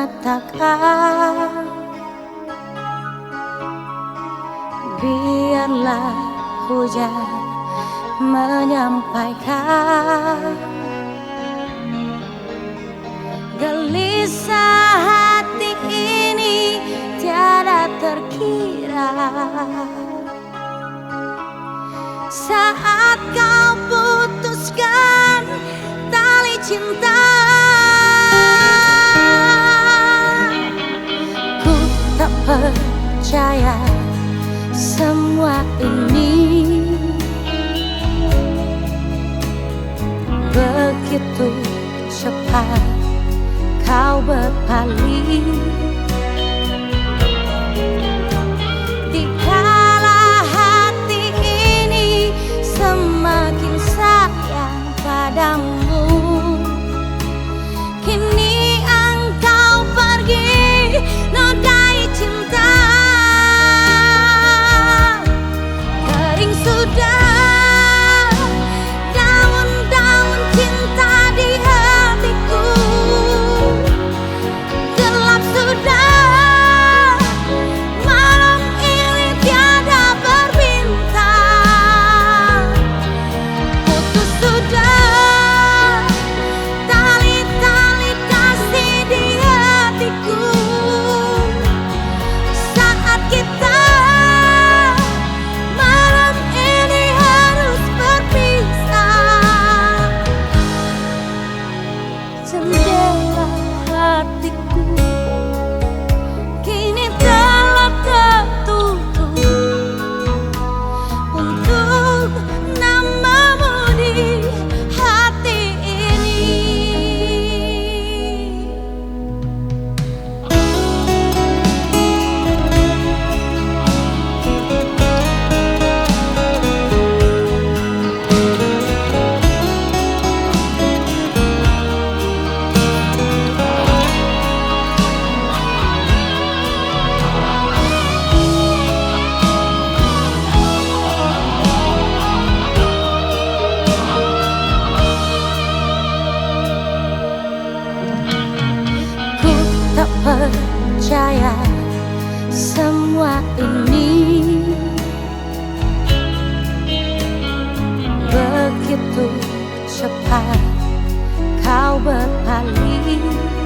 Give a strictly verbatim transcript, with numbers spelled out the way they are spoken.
Katakan, biarlah hujan menyampaikan, gelisah hati ini tiada terkira. Saat kau putuskan tali cinta, ku tak percaya semua ini. Begitu cepat kau berpaling. Dikala hati ini semakin sayang padamu, kini engkau pergi, nodai cinta. Kering sudah daun-daun cinta di hatiku. Gelap sudah malam ini tiada berbintang. Putus sudah tali-tali kasih di hatiku. Saat kita malam ini harus berpisah, jendela hatiku kini telah tertutup untuk namamu di hati ini. Ku tak percaya semua ini. Begitu cepat kau berpaling.